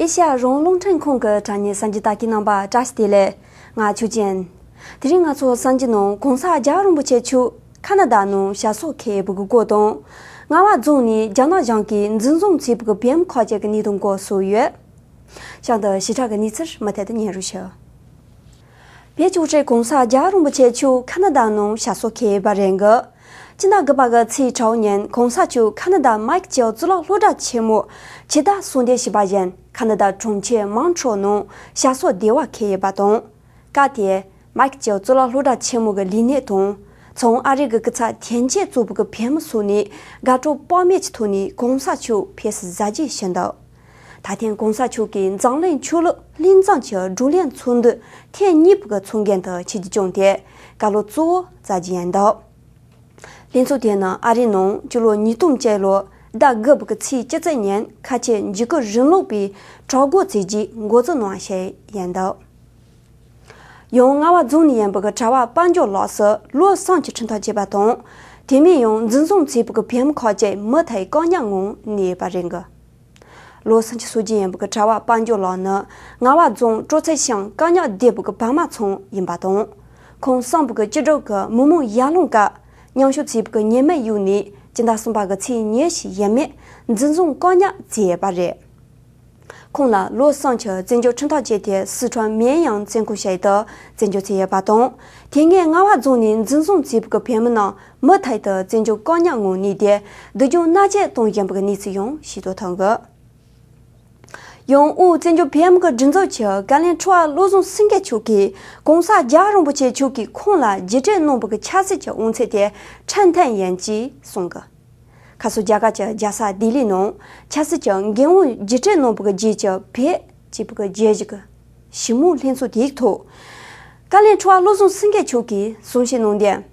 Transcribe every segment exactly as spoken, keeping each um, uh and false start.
ཨེ་ཤ་ཡ་རང་དབང་རླུང་འཕྲིན་ཁང་གི་དྲ་བརྙན་གསན་རྒྱུ་བདག་གི་རྣམ་པ་བཀྲ་ཤིས་བདེ་ལེགས། ང་ཆོས་ཅན། དེ་རིང་ང་ཚོ་གསན་རྒྱུ་ནང་གོང་ས་རྒྱལ་བ་རིན་པོ་ཆེ་མཆོག་ཁ་ན་ཌ་ནང་ཞབས་སོར་འཁོད་པའི་སྐོར་དང་། རྔ་བ་རྫོང་ནས་རྒྱ་ནག་གཞུང་གིས་འཛིན་བཟུང་བྱས་པའི་བོད་མི་ཁག་ཅིག་གི་གནས་སྟངས་སྐོར་སོགས་ཡོད། གཤམ་དུ་ཞིབ་ཕྲ་གི་གནས་ཚུལ་མུ་མཐུད་དུ་སྙན་སྒྲོན་ཞུ། བོད་ཀྱི་གོང་ས་རྒྱལ་བ་རིན་པོ་ཆེ་མཆོག་ཁ་ན་ཌ་ནང་ཞབས་སོར་འཁོད་པ་རེད་འགི། སྤྱི་ཟླ་དགུ་པ་གི་ཚེས་དྲུག་ཉིན་གོང་ས་མཆོག་ཁ་ན་ཌ་མའིག་ཅེལ་གཙུག་ལག་སློབ་གྲྭ་ཆེན་མོ་ཕྱི་ཟླ་གསུམ་དུ་ཞུས་པ་བཞིན་ཁ་ན་ཌ་གྲོང་ཁྱེར་མོན་ཊི་རི་ནང་ཞབས་སོར་བདེ་བར་འཁོད་ཡོད་པ་དང་། སྐབས་དེར་མའིག་ཅེལ་གཙུག་ལག་སློབ་གྲྭ་ཆེན་མོ་གི་ལས་སྣེ་དང་། ཚོང་ཨ་རི་གི་སྐུ་ཚབ་ཐེངས་གཅིག་གཙོས་པའི་བོད་མི་སོགས་ནས་དགའ་སྤྲོ་དཔག་མེད་ཀྱི་ཐོག་ནས་གོང་ས་མཆོག་ཕེབས་བསུ་གཟབ་རྒྱས་ཞུས་འདུག་ད་ཐེངས་གོང་ས་མཆོག་གིས་འཛམ་གླིང་ཆོས་ལུགས་ལྷན་འཛོམས་ཀྱི་བགྲོ་གླེང་ཚོགས་འདུ་ཐེངས་གཉིས་པ་གི་ཚོགས་མགོན་དུ་ཆིབས་བསྒྱུར་བྱུང་སྟེ་བཀའ་སློབ་གཙོ་བོ་སྩལ་རྒྱུ་ཡིན་འདུག་ལྷན་ཚོགས་དེ་ནི་ཨ་རིའི་ནང་སྤྱི་ལོ་ཉིས་སྟོང་གཅིག་ལོ་ཟླ་དགུ་པ་གི་ཚེས་བཅུ་གཅིག་ཉིན་ཁ་ཆེ་འཇིགས་སྐུལ་རིང་ལུགས་པའི་གྲོས་འགོ་བཙུགས་རྗེས་འགོ་འཛུགས་གནང་བ་ཞིག་ཡིན་འདུག་ཡང་རྔ་བ་རྫོང་ནས་ཡིན་པའི་གྲྭ་བ་དཔལ་འབྱོར་ལགས་སུ་ལོ་གསུམ་གྱི་ཁྲིམས་ཐག་བཅད་པ་དང་། དེ་མིན་ཡང་འཛིན་བཟུང་བྱས་པའི་བོད་མི་ཁག་ཅིག་མུ་མཐུད་བཀག་ཉར་ངང་གནས་ཡོད་པ་རེད་འགི། ལོ་གསུམ་གྱི་སྲོལ་རྒྱུན་ཡིན་པའི་གྲྭ་བ་དཔལ་འབྱོར་ལགས་ནི་རྔ་བ་རྫོང་སྤྲོ་ཚེ་ཤང་བཀག་ཉར་སྡེ་བའི་བར་མ་ཚང་ཡིན་པ་དང་། ཁོང་གསུམ་པའི་སྐྱིད་སྡུག་གི་མི་མང་ཡར་ལངས་སྐབས་མཉམ་ཞུགས་བྱས་པའི་ཉེས་མེད་གཡུགས་ནས་སྤྱི་ཟླ་གསུམ་པ་གི་ཚེས་ཉི་ཤུ་ཡས་མས་འཛིན་བཟུང་བཀག་ཉར་བྱས་ཡོད་པ་རེད། ཁོང་ལ་ལོ་གསུམ་གྱི་བཙན་བྱོལ་ཁྲིམས་ཐག་བཅད་དེ་སི་ཁྲོན་མེན་ཡང་བཙོན་ཁང་ཞིག་ཏུ་བཙན་འཇུག་བྱས་ཡོད་པ་དང་། དེ་སྔའི་རྔ་བ་རྫོང་ནས་འཛིན་བཟུང་བྱས་པའི་བོད་མི་རྣམས་མུ་མཐུད་དུ་བཙན་བྱོལ་བཀག་ཉར་ངང་གནས་ཏེ་སྡུག་སྦྱོང་མནར་གཅོད་གཏོང་བཞིན་པའི་གནས་ཚུལ་ཡང་ཤེས་རྟོགས་ཐུབ་འདུག་ཡང་དབུས་བཙན་བྱོལ་བོད་མི་གི་སྒྲིག་འཛུགས་ཀྱི་བཀའ་བློན་ཁྲི་པ་བློ་བཟང་སེང་གེ་མཆོག་གིས་གོང་ས་རྒྱལ་བ་རིན་པོ་ཆེ་མཆོག་གིས་ཁོང་ལ་རྒྱུགས་སྤྲོད་གནང་བའི་ཆབ་སྲིད་ཀྱི་དབང་ཚད་དེ་འཕྲོག་མཁན་ཡིན་ཅེས་གསུངས་འདུག་ཁ་སང་རྒྱ་གར་གྱི་རྒྱལ་ས་ལྡི་ལི་ནང་ཆབ་སྲིད་ཀྱི་འགན་དབང་རྒྱུགས་སྤྲོད་གནང་བའི་རྗེས་ཀྱི་བོད་ཅེས་པའི་རྒྱལ་གཞི་གི་ཞི་མོལ་ལྷན་ཚོགས་དེའི་ཐོག་བཀའ་བློན་ཁྲི་པ་བློ་བཟང་སེང་གེ་མཆོག་གིས་གསུང་བཤད་གནང་དོན།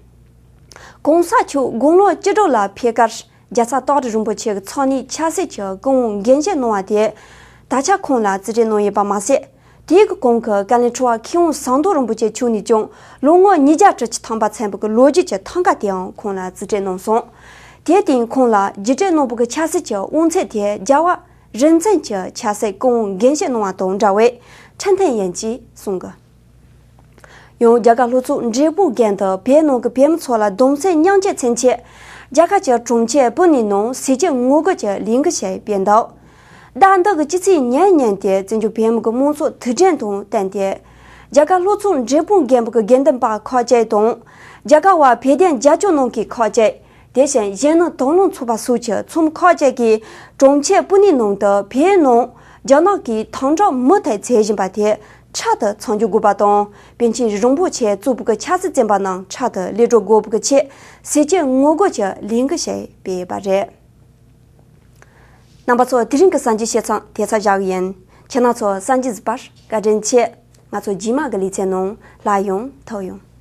གོང་ས་མཆོག་དགུང་ལོ་བཅུ་དྲུག་ལ་ཕེབས་སྐབས་རྒྱལ་ཚབ་སྟག་སྒྲ་རིན་པོ་ཆེ་གི་ཚབ་ནས་ཆབ་སྲིད་ཀྱི་སྐུ་དབང་འགན་བཞེས་གནང་བ་དེ་ད་ཆ་ཁོང་ལ་རྩིས་སྤྲོད་གནང་ཡོད་པ་མ་ཟད། དེའི་གོང་གི་བཀའ་བློན་ཁྲི་པ་མཁས་དབང་ཟམ་གདོང་རིན་པོ་ཆེ་མཆོག་ནས་ཀྱང་ལོ་ངོ་ཉིས་བརྒྱ་དྲུག་ཅུ་ཐམ་པ་ཚན་པའི་ལོ་རྒྱུས་ཀྱི་ཐང་ག་དེའང་ཁོང་ལ་རྩིས་སྤྲོད་གནང་སོང་། དེར་བརྟེན་ཁོང་ལ་རྒྱུགས་སྤྲོད་གནང་བའི་ཆབ་སྲིད་ཀྱི་དབང་ཚད་དེ་རྒྱལ་བ་རིམ་བྱོན་གྱི་ཆབ་སྲིད་སྐུ་དབང་འགན་བཞེས་གནང་བ་དང་འདྲ་བའི་འཕྲོག་མཁན་ཡིན་ཅེས་གསུངས་འདུག་ཡང་རྒྱ་གར་ལྷོ་ཕྱོགས་འབྲས་སྤུངས་རྒན་དུ་བོད་ནང་གི་བོད་མི་ཚོ་ལ་གདུང་སེམས་མཉམ་སྐྱེད་མཚོན་ཆེད་རྒྱ་གར་གྱི་གྲོང་ཁྱེར་པུ་ནེ་ནང་ཟས་བཅད་ངོ་རྒོལ་གྱི་ལས་འགུལ་ཞིག་སྤེལ་འདུག་ཟླ་འདི་གི་སྤྱི་ཚེས་ཉེར་གཉིས་དེ་བཙན་བྱོལ་བོད་མི་གི་དམངས་གཙོ་དུས་དྲན་དང་བསྟུན་ཏེ། རྒྱ་གར་ལྷོ་ཕྱོགས་འབྲས་སྤུངས་རྒན་པོ་གི་དགེ་འདུན་པ་ཁག་ཅིག་དང་། རྒྱ་གར་བ་བོད་དོན་རྒྱབ་སྐྱོར་གནང་མཁན་ཁག་ཅིག་དེ་བཞིན་གཞོན་ནུ་དྭང་བླངས་ཚོགས་པ་སོགས་ཀྱི་ཚོགས་མི་ཁག་ཅིག་གིས་གྲོང་ཁྱེར་པུ་ནེ་ནང་དུ་བོད་ནང་རྒྱ་ནག་གིས་དམ་དྲག་མུ་མཐུད་བྱེད་བཞིན་པ་དེ་ཕྲག་ཏུ་ཚང་འཇུག་དགོས་པ་དང་། པཎ་ཆེན་རིན་པོ་ཆེ་གཙོས་པའི་ཆབ་སྲིད་བཙོན་པ་རྣམས་ཕྲག་ཏུ་གློད་གྲོལ་དགོས་པའི་ཆེད་ཟས་བཅད་ངོ་རྒོལ་གྱི་ལས་འགུལ་ཞིག་སྤེལ་ཡོད་པ་རེད། རྣམ་པ་ཚོ་དེ་རིང་གི་གསར་འགྱུར་བཤད་མཚམས་དེ་ཙམ་བཞག་གི་ཡིན། ཁྱེད་རྣམ་ཚོ་གསར་འགྱུར་གཟིགས་པར་བཀའ་དྲིན་ཆེ། ང་ཚོ་རྗེས་མ་གི་ལེ་ཚན་ནང་སླར་ཡང་ཐུག་ཡོང་།